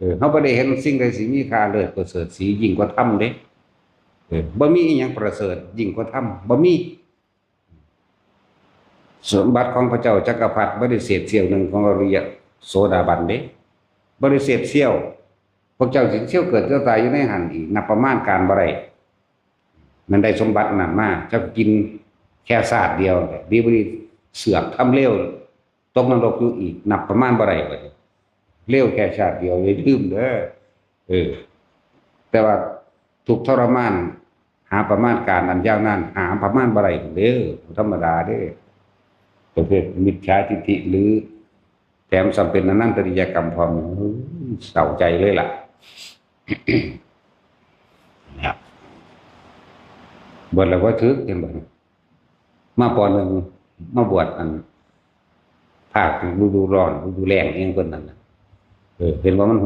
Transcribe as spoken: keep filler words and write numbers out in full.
เออ เฮาบ่ได้เห็นสิ่งใดสิมีค่าเลิศประเสริฐสียิ่งกว่าธรรมเด้ เออ บ่มีอีหยังประเสริฐยิ่งกว่าธรรม บ่มี สมบัติของพระเจ้าจักรพรรดิบ่ได้เศษเสี้ยวหนึ่งของอริยะโสดาบันเด้ บ่ได้เศษเสี้ยว พวกเจ้าสิเสี้ยวเกิดเสี้ยวตายอยู่ในหั่นอีก นับประมาณการบ่ได้ มันได้สมบัตินั้นมา เจ้ากินแค่ชาติเดียว ดีบ่ดีเสือกทำเลว ตกนรกอยู่อีก นับประมาณบ่ได้บัดนี้ เลวแค่ชาติเดียว อย่าลืมเด้อ เออ แต่ว่าทุกข์ทรมาน หาประมาณการอันยาวนาน หาประมาณบ่ได้เด้อ บ่ธรรมดาเด้อ ประเภทมิจฉาทิฏฐิ หรือแถมซ้ำเป็นอนันตริยกรรมพร้อม โอ้ย เศร้าใจเลยล่ะ นะครับ บวชแล้วบ่ถืก เห็นบ่ มา ป.หนึ่ง มาบวชอัน ภาคฤดูร้อน ฤดูแล้งเองเพิ่นนั่นน่ะ เออ เห็นว่ามัน